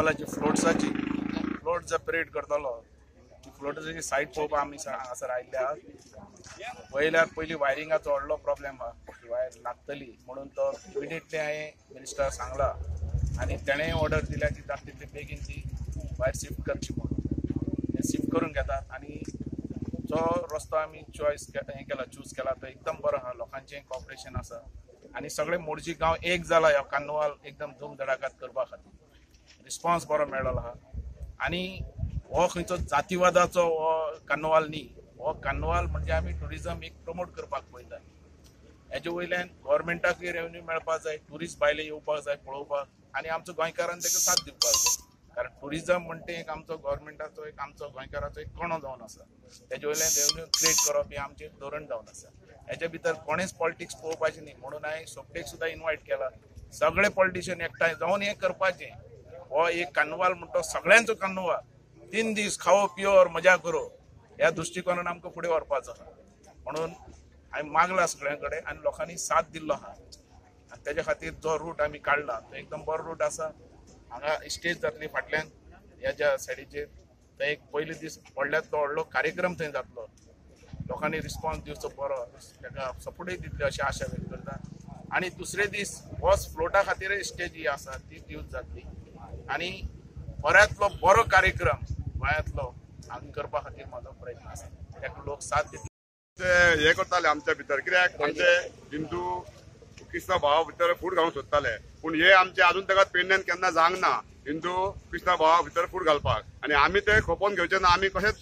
कार्निवालाची फ्लोट्साची float जो parade करतलो ती फ्लोटाची सायट पळोवपाक आमी हांगासर आयिल्ले आहात. पळयल्यार पयलीं वायरिंगाचो व्हडलो प्रॉब्लेम आहा, वायर लागतली म्हणून तो इमिडिएटली हांवें मिनिस्टराक सांगला आनी तेणें ऑर्डर दिल्या की जाता तितले बेगीन ती वायर शिफ्ट करची म्हणून. ते शिफ्ट करून घेतात आनी जो रस्तो आमी चॉयस हें केला, चूज केला तो एकदम बरो आहा. लोकांचें कॉपरेशन आसा आनी सगळे मोरजी गांव एक जाला ह्या कार्निवाल एकदम धूमधडाकात करपा खातीर. रिस्पॉन्स बरो मेळ्ळो आहा आनी हो खंयचो जातीवादाचो हो कार्निवाल न्ही, हो कार्निवाल म्हणजे आमी ट्युरिजम एक प्रमोट करपाक पळयता. हेजे वयल्यान गव्हर्मेंटाकूय रेवन्यू मेळपाक जाय, ट्युरिस्ट भायले येवपाक जाय पळोवपाक आनी आमचो गोंयकारान ताका साथ दिवपाक जाय. कारण ट्युरिजम म्हणटा एक आमचो गव्हर्मेंटाचो एक आमचो गोंयकाराचो एक कणो जावन आसा. तेजे वयल्यान रेवन्यू क्रिएट करप हें आमचें धोरण जावन आसा. हेजे भितर कोणेच पॉलिटिक्स पळोवपाचें न्ही म्हणून हांवें सोपटेक सुद्दां इनवायट केला. सगळे पॉलिटिशियन एकठांय जावन हें करपाचें. हो एक कार्निवाल म्हणटा सगळ्यांचो कार्निवाल, 3 दीस खाओ पियो और मजा करो ह्या दृश्टिकोनान आमकां फुडें व्हरपाचो आहा. म्हणून हांवें मागला सगळ्यां कडेन आनी लोकांनी साथ दिल्लो आहा आनी तेज्या खातीर जो रूट आमी काडला तो एकदम बरो रूट आसा. हांगा स्टेज जातली फाटल्यान ह्या सायडीचेर, थंय एक पयले दीस व्हडल्यांतलो व्हडलो कार्यक्रम थंय जातलो. लोकांनी रिस्पॉन्स दिवचो बरो, ताका सपोर्टूय दितले अशी आशा व्यक्त करता. आनी दुसरे दीस होच फ्लोटा खातीर स्टेज ही आसा ती यूज जातली आनी बऱ्यांतलो बरो कार्यक्रम गोंयांतलो हांगा करपा खातीर म्हाजो प्रयत्न आसा. ताका लोक साथ दितले. हे करताले आमच्या भितर, कित्याक आमचे हिंदू क्रिस्तांव भावा भितर फूट घालूंक सोदताले, पूण हे आमचे अजून ताका पेडण्यान केन्ना जावंक ना हिंदू क्रिस्तांव भावा भितर फूट घालपाक. आनी आमी ते खोपोवन घेवचे ना, आमी कशेंच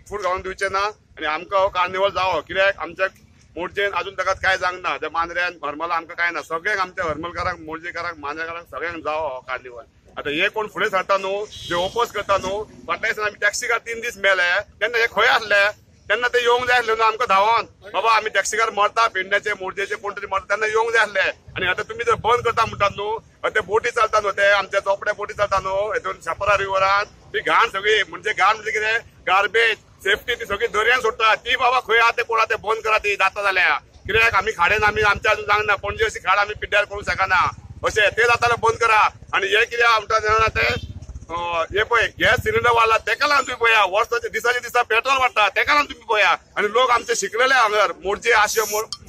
फूट घालून दिवचे ना आनी आमकां हो कार्निवल जावो. कित्याक आमच्या मोरजेन अजून ताका कांय जावंक ना, त्या मांद्र्यान हरमला आमकां कांय ना, सगळ्यांक आमच्या हरमलकारांक मोरजेकारांक मांद्रेकारांक सगळ्यांक जावो हो कार्निवल. आतां हे कोण फुडें सरता न्हू, जे ओपोज करता न्हू, फाटल्या दिसान आमी टॅक्सीकार 3 दीस मेले तेन्ना हे खंय आसले, तेन्ना ते येवंक जाय आसले न्हू आमकां धांवोन, बाबा आमी टॅक्सीकार मरता पेडण्याचे मोरजेचे कोण तरी मरता तेन्ना येवंक जाय आसले. आनी आतां तुमी जर बंद करता म्हणटात न्हू, ते बोटी चलता न्हू, ते आमच्या चोपड्या बोटी चलता न्हू हेतून शापरा रिवरान, ती घाण सगळी म्हणजे घाण म्हणजे कितें गार्बेज सेफ्टी ती सगळी दर्यान सोडटा, ती बाबा खंय आहा ते कोण आहा ते बंद करा, ती जाता जाल्यार. कित्याक आमी खाडेन आमी आमच्या अजून जावंक ना, पणजे अशी खाड आमी पिड्ड्यार करूंक शकना, अशें ते जाता जाल्यार बंद करा. आनी हे कितें म्हणटा जाणा ते हे पळय गॅस सिलिंडर वाडला तेका लागून तुमी पळया, वर्साचे दिसाचे दिसा पेट्रोल वाडटा तेका लागून तुमी पळया. आनी लोक आमचे शिकलेले हांगर मोरजे आशे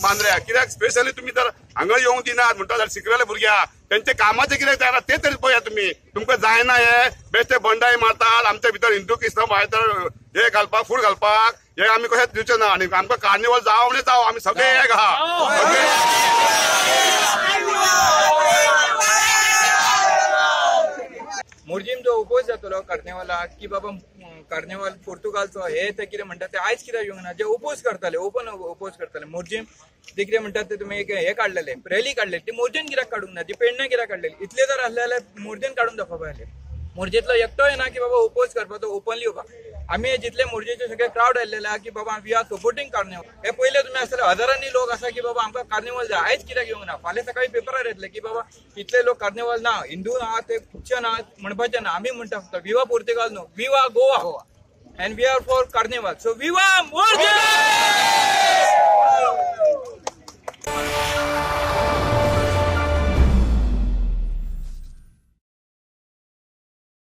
मांद्र्या, कित्याक स्पेशली तुमी जर हांगा येवंक दिनात म्हणटा जाल्यार शिकलेले भुरग्या तेंचे कामाचे कितें जायना ते तरी पळया तुमी. तुमकां जायना हे बेश्टे बंडाय मारतात आमच्या भितर हिंदू क्रिस्तांव भायर तर हे घालपाक फूट घालपाक, हे आमी कशेंच दिवचे ना. आनी आमकां कार्निवल जावं म्हणजे जावं, आमी सगळे एक आहा. मोरजीम जो ओपोज जातलो कार्निवालाक की बाबा कार्निवाल पोर्तुगालचो हे ते कितें म्हणटा ते आयज कित्याक येवंक ना, जे ओपोज करताले ओपन ओपोज करताले मोरजीम ते कितें म्हणटात ते तुमी एक हे काडलेले रॅली काडलेली ती मोरजेन कित्याक काडूंक ना, ती पेडण्यां कित्याक काडलेली, इतले जर आसले जाल्यार मोरजेन काडून दाखोवपा जाय. मोरजेंतलो एकटोय ना की बाबा ओपोज करपाचो ओपनली येवपाक. आमी जितले मोरजेचे सगळे क्रावड आयिल्ले आहा की बाबा we are supporting carnival, हे पयले तुमी आसतले हजारांनी लोक आसा की बाबा आमकां कार्निवल जाय, आयज कित्याक येवंक ना. फाल्यां सकाळी पेपरार येतले की बाबा इतले लोक कार्निवल ना, हिंदू ना ते ख्रिश्चन आहा म्हणपाचें ना. आमी म्हणटा फक्त विवा पोर्तुगाल न्हू, viva Goa and we are for carnival. So viva Morjim.